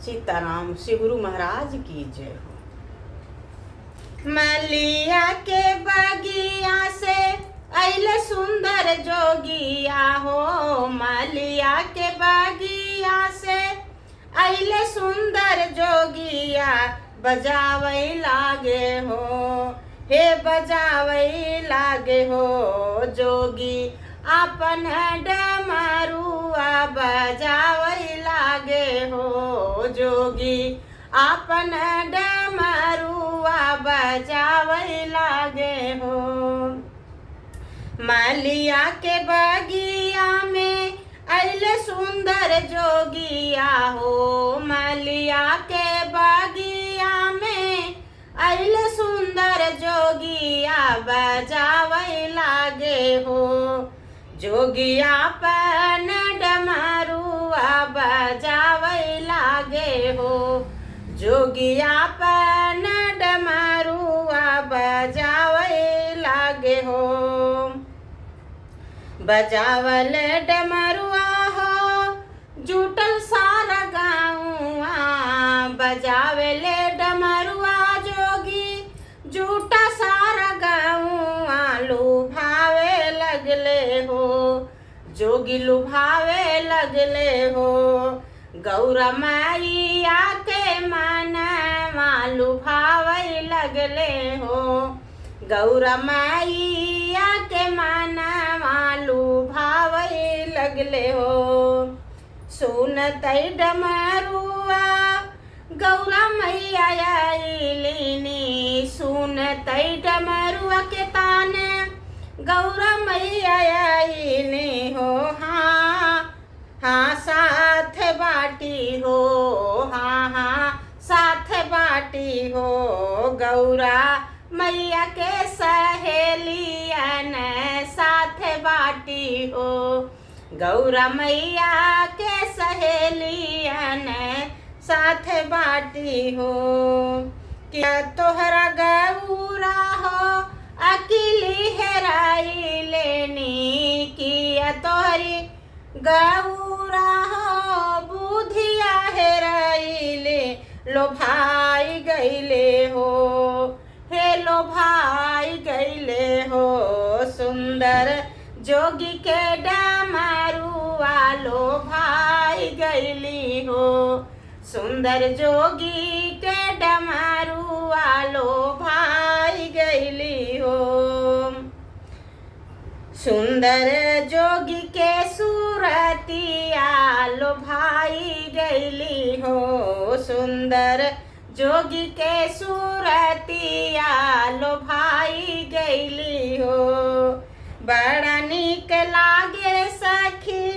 सीताराम। श्री गुरु महाराज की जय हो। मलिया के बगिया से अइल सुंदर जोगिया हो, मलिया के बगिया से अइल सुंदर जोगिया बजावै लागे हो, हे बजावै लागे हो जोगी अपन डमरुआ बजावै लागे हो, जोगी अपन डमरुआ बजावै लागे हो। मालिया के बगिया में अइल सुंदर जोगिया हो, मालिया के बगिया में अइल सुंदर जोगिया बजावै लागे हो, जोगिया पन डमरुआ बजावै लागे हो, जोगिया पन डमरुआ बजावै लागे हो। बजावल डमरुआ हो जुटल सारा गाँवा, बजावले डमरुआ जोगी जुटा सारा गाँवा लुभावे लगले हो, जोगी लुभावे लगले हो। गौरा मैया के मनवा लुभावे लगले हो, गौरा मैया के मनवा लुभावे लगले हो। सुनतै डमरुआ गौरा मैया आइलिनी, सुनतै डमरुआ के तान गौरा मैया आइली हो, हाँ हाँ साथ बाटी हो, हाँ हाँ साथ बाटी हो, गौरा मैया के सहेलियन साथ बाटी हो, गौरा मैया के सहेलियन साथ बाटी हो। क्या तोहरा गौरा हो अकेली हेराई लेनी, किया तोहरी गौरा हो बुधिया हेराइले लोभाई गईले हो, हे लोभाई गईले हो। सुंदर जोगी के डमरुआ लोभाई गईली हो, सुंदर जोगी के डमरुआ लोभाई गईली हो। सुंदर जोगी के सूरतिया लोभाई गईली हो, सुंदर जोगी के सूरतिया लोभाई गईली हो। बड़ा नीक लागे सखी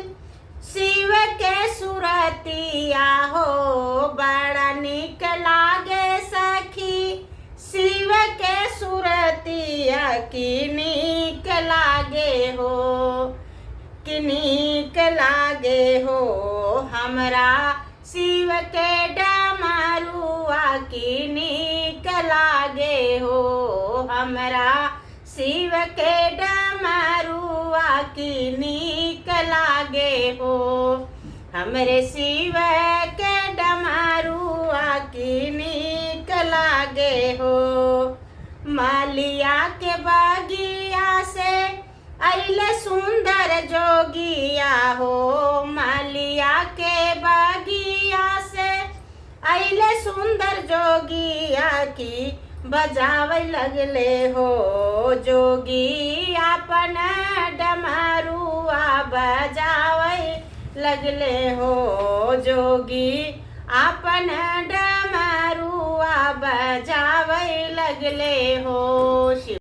शिव के सूरतिया हो, बड़ा नीक लागे सखी शिव के सूरतिया की नीक लागे हो, कि नीक लागे हो हमरा शिव के डमरुआ की नीक लागे हो, हमरा शिव के डमरुआ की नीक लागे हो, हमरे शिव के डमरुआ की नीक लागे हो। मालिया के बगिया से अइल सुंदर जोगिया हो, मालिया के बगिया से अइल सुंदर जोगिया की बजावे लगले हो, जोगी अपन डमरुआ बजावे लगले हो, जोगी अपन डमरुआ बजावे लगले हो। शिव